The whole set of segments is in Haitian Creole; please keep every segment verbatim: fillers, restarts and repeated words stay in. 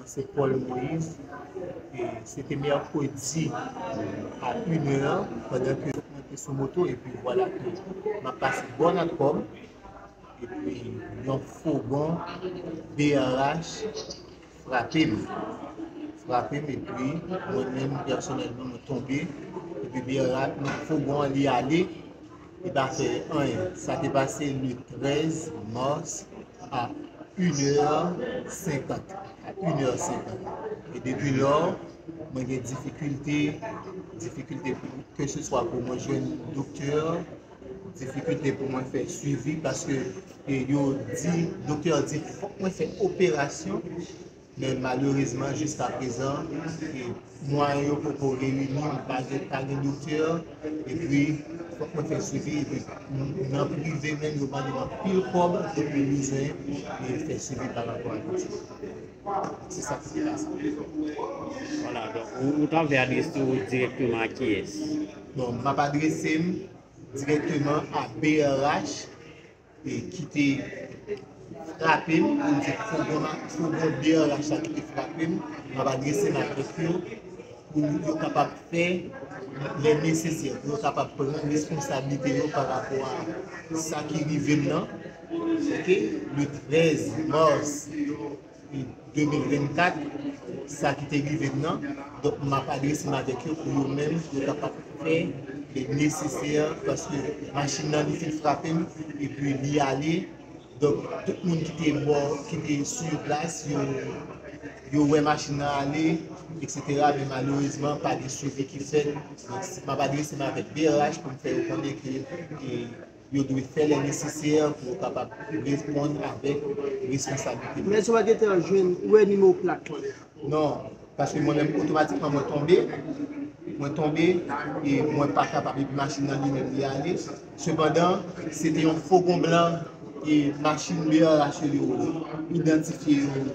Se Paul Moïse. E se te mèkredi a inè, pandan ke mwen te sou moto, epi vwala ke m ap pase bò Natcom, epi yon fogon B R H frape m. Frape m, epi mwen menm, pèsonèlman, mwen tonbe, epi B R H, fogon an, li ale, li pa fè anyen. Sa te pase le trèz mas a inè senkant. A inè senkant. E depi lò, mwen gen difikilte, difikilte pou, ke se swa pou mwen jwenn doktè, difikilte pou mwen fè swivi, paske, e, yo di, doktè di, fòk mwen fè operasyon, men malerezman, jiska prezan, e, mwayen yo poko reyini, m pa gen, pa gen doktè, epi fòk mwen fè swivi, epi nan prive menm, yo mande m anpil kòb, epi m bezwen, e, fè swivi pa rapò avèk sa. Se sa ki te pase. Vwala, donk, ou, ou t anvi adrese w dirèkteman a kiyès? Bon, m ap adrese m dirèkteman a B R H, e ki te frape m, pou m di fogon, fogon B R H la ki te frape m, m ap adrese m avèk yo, pou yo kapab fè lè nesesè, pou yo kapab pran responsablite yo pa rapò a sa ki rive m nan. Oke? Le trèz mas de mil vennkat, sa ki te rive m nan. Donk, m ap adrese m avèk yo pou yo menm, yo kapab fè le nesesè, paske machin nan, li fin frape m, epi li ale. Donk, tout moun ki te bò, ki te sou plas, yo, yo wè machin nan ale, etsetera. Men malerezman, pa gen swivi ki fèt. Donk, si m ap adrese m avèk B R H pou m fè yo konnen ke, e, yo dwe fè lè nesesè pou yo kapab reponn avèk responsablite. Men si w pa gentan jwenn, ou wè nimewo plak? Non, paske mwen menm, otomatikman, mwen tonbe. Mwen tonbe, e mwen pa kapab, epi machin nan li menm, li ale. Sepandan, se te yon fogon blan, e machin B R H yo, yo idantifye yo,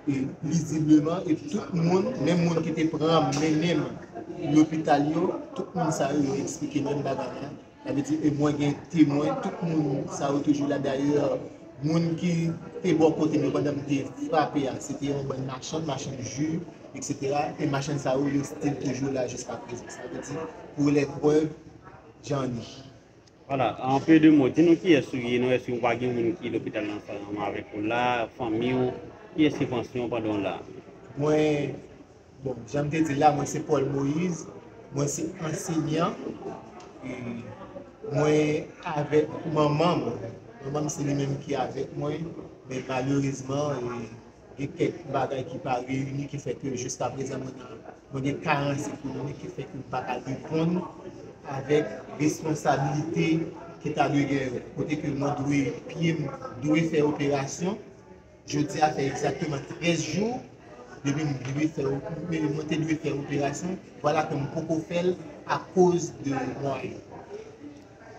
e, vizibleman, e tout moun, menm moun ki te pran m, mennen m lopital yo, tout moun sa yo, yo eksplike menm bagay la. Sa vle di, e mwen gen temwen, tout moun sa yo toujou la. Dayè, moun ki te bò kote m yo pandan m te frape a, se te yon bann machann, machann ji, etsetera. E machann sa yo, yo still toujou la jiska prezan. Sa vle di, pour les preuves, j'en ai. Vwala, an peu de mots, di nou kiyès ou ye, non, èske ou pa gen moun ki lopital la ansanm avèk ou la, fanmi w, kiyès ki panse w pandan w la? Mwen, Bon, jan m te di la, mwen se Paul Moïse, mwen se ansenyan, e mwen avèk manman m. Manman m se li menm ki avèk mwen, men malerezman, e, gen kèk bagay ki pa reyini, ki fè ke jiska prezan mwen nan, mwen gen karans ekonomik, ki fè ke m pa ka reponn avèk responsablite ki ta dwe genyen. Kote ke mwen dwe, pye m dwe fè operasyon, Jodi a fè egzakteman trèz jou depi m dwe fè, mwen te dwe fè operasyon, vwala ke m poko fè l akoz de mwayen.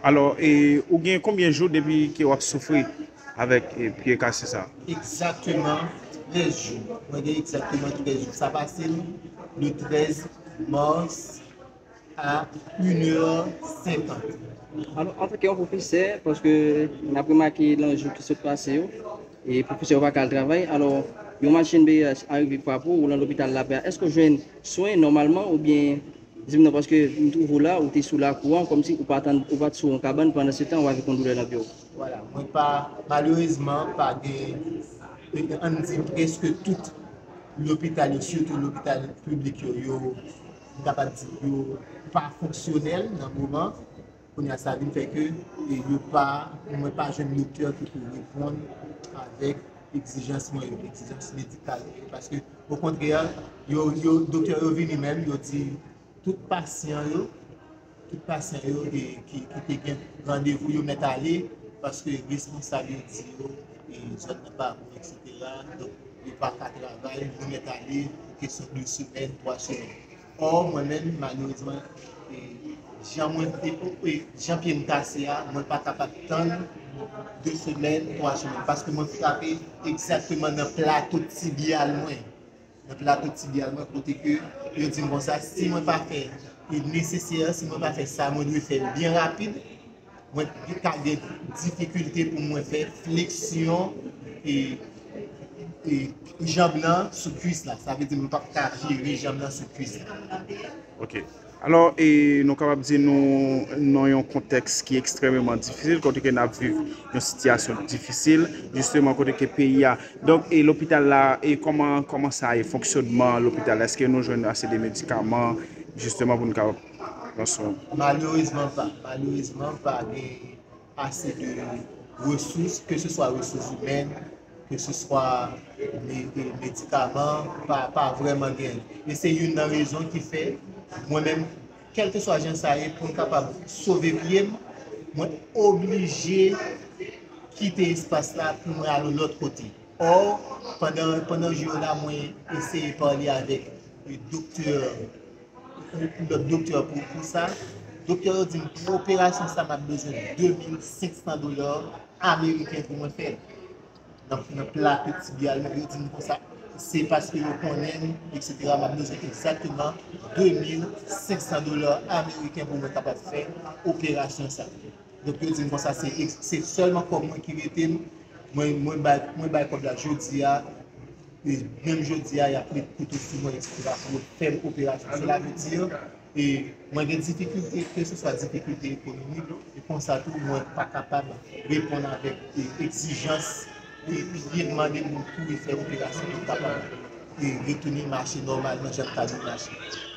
Alò, e, ou gen konbyen jou depi ke w ap soufri avèk, e, pye kase sa? Egzakteman trèz jou. Mwen gen egzakteman trèz jou. Sa pase m le trèz mas a inè senkant. Alò, antanke yon pwofesè, paske n ap remake nan jou ki sot pase yo, e pwofesè yo pa ka al travay, alò, yon machin B R H arive frape w, ou nan lopital Lapè a, èske w jwenn swen nòmalman oubyen, di m non, paske m twouve w la, ou te sou lakou an, kòmsi ou pa t, ou pa t sou yon kabann, pandansetan w avèk yon doulè nan pye w? Vwala, mwen pa, malerezman, pa gen, ann di prèske tout lopital yo, sitou lopital piblik yo, yo, m kapab di, yo pa fonksyonèl nan moman. Kounye a, sa vin fè ke, e, yo pa, mwen pa jwenn doktè ki pou reponn avèk egzijans mwen yo, egzijans medikal mwen yo. Paske, okontrè, yo, yo, doktè yo vini menm, yo di, tout pasyan yo, tout pasyan yo, e, ki, ki te gen randevou, yo mèt ale, paske responsab yo di yo, e, zòn nan pa bon, etsetera. Donk, yo pa ka travay, yo mèt ale pou kesyon de semèn, twa semèn. Ò, mwen menm, malerezman, e, jan mwen, e, e, jan pye m kase a, mwen pa kapab tann de semèn, twa semèn, paske mwen frape egzakteman nan plato tibyal mwen. Nan plato tibyal mwen, kote ke yo di m konsa, si mwen pa fè, e, nesesè, si mwen pa fè sa mwen dwe fè byen rapid, mwen ka gen difikilte pou mwen fè fleksyon, e, e, janm nan sou kwis la. Sa vle di m p ap ka vire janm nan sou kwis la. Ok. Alò, e nou kapab di nou nan yon kontèks ki ekstrèmeman difisil, kote ke n ap viv yon sitiyasyon difisil, jisteman kote ke peyi a. Donk, e lopital la, e kòman, kòman sa ye, fonksyonman lopital la, èske nou jwenn ase de medikaman, jisteman pou nou kapab pran swen? Malerezman pa. Malerezman, pa gen ase de resous, ke se swa resous imèn, ke se swa me- e medikaman, pa, pa vrèman gen. E se youn nan rezon ki fè mwen menm, kèlkeswa jan sa ye, pou m kapab sove pye m, mwen oblije kite espas la pou mwen al yon lòt kote. Or, pandan, pandan jou yo la, mwen eseye pale avèk doktè, lòt doktè pou, pou sa. Doktè yo di m pou operasyon sa, m ap bezwen de mil senk san dola ameriken pou mwen fè l. Nan, nan plate tibya l, yo di m konsa, se paske yo konnen m, etsetera. M ap bezwen egzakteman de mil senk san dola ameriken pou mwen kapab fè operasyon sa. Donk, yo di m konsa, se, se sèlman kòb mwen ki rete m. Mwen, mwen bay, mwen bay kòb la jodi a. E menm jodi a, y ap met kouto sou mwen, etsetera, pou yo fè m operasyon. Sela vle di, e mwen gen difikilte, ke se swa difikilte ekonomik, e konsa tou, mwen pa kapab reponn avèk e, egzijans e pye mande moun kouri fè operasyon pou kapab e retounen mache nòmalman jan l ta dwe mache.